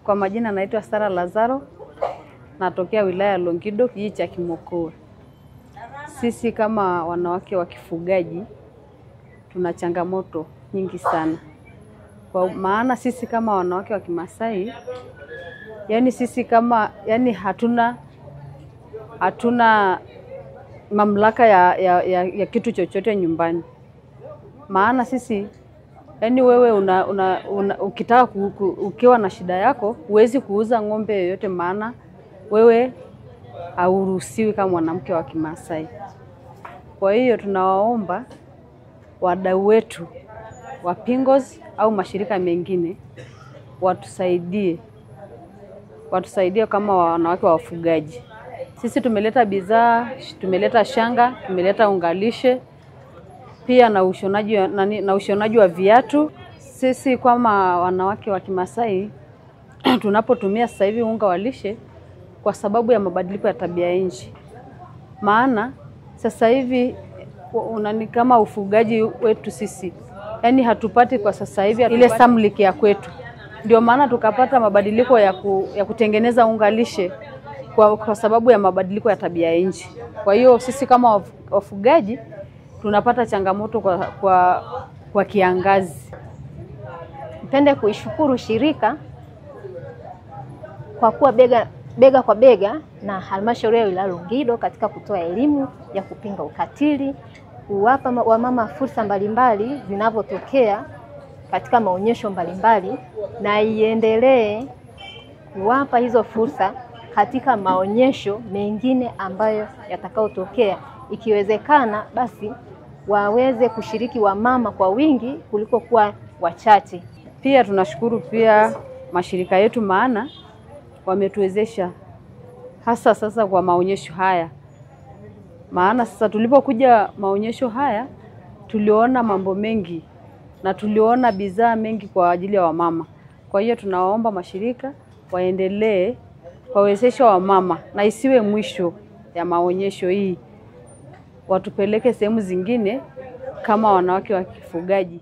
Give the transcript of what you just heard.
Kwa majina naitwa Sara Lazaro, natokea wilaya ya Longido, kijiji cha Kimokowe. Sisi kama wanawake wa kifugaji tuna changamoto nyingi sana. Kwa maana sisi kama wanawake wa Kimasai, yani sisi kama yani hatuna mamlaka ya kitu chochote nyumbani. Maana sisi yani wewe una ukitaka ukiwa na shida yako huwezi kuuza ng'ombe yoyote, maana wewe hauruhusiwi kama mwanamke wa Kimasai. Kwa hiyo tunawaomba wadau wetu wa Pingos au mashirika mengine watusaidie kama wanawake wa wafugaji. Sisi tumeleta bidhaa, tumeleta shanga, tumeleta ungalishe, pia na ushonaji wa viatu. Sisi kama wanawake wa Kimasai tunapotumia sasa hivi unga wa lishe kwa sababu ya mabadiliko ya tabia nchi. Maana sasa hivi kama ufugaji wetu sisi, yani hatupati kwa sasa hivi ile samliki ya kwetu. Ndio maana tukapata mabadiliko ya kutengeneza unga lishe kwa sababu ya mabadiliko ya tabia nchi. Kwa hiyo sisi kama wafugaji tunapata changamoto kwa kiangazi. Nipende kuishukuru shirika kwa kuwa bega kwa bega na halmashauri ya wilaya Longido katika kutoa elimu ya kupinga ukatili, kuwapa wamama fursa mbalimbali zinavyotokea katika maonyesho mbalimbali, na iendelee kuwapa hizo fursa katika maonyesho mengine ambayo yatakayotokea. Ikiwezekana basi waweze kushiriki wamama kwa wingi kuliko kuwa wachache. Pia tunashukuru pia mashirika yetu, maana wametuwezesha hasa sasa kwa maonyesho haya. Maana sasa tulipokuja maonyesho haya tuliona mambo mengi na tuliona bidhaa mengi kwa ajili ya wamama. Kwa hiyo tunawaomba mashirika waendelee kuwawezesha wamama na isiwe mwisho ya maonyesho hii, watupeleke sehemu zingine kama wanawake wa kifugaji.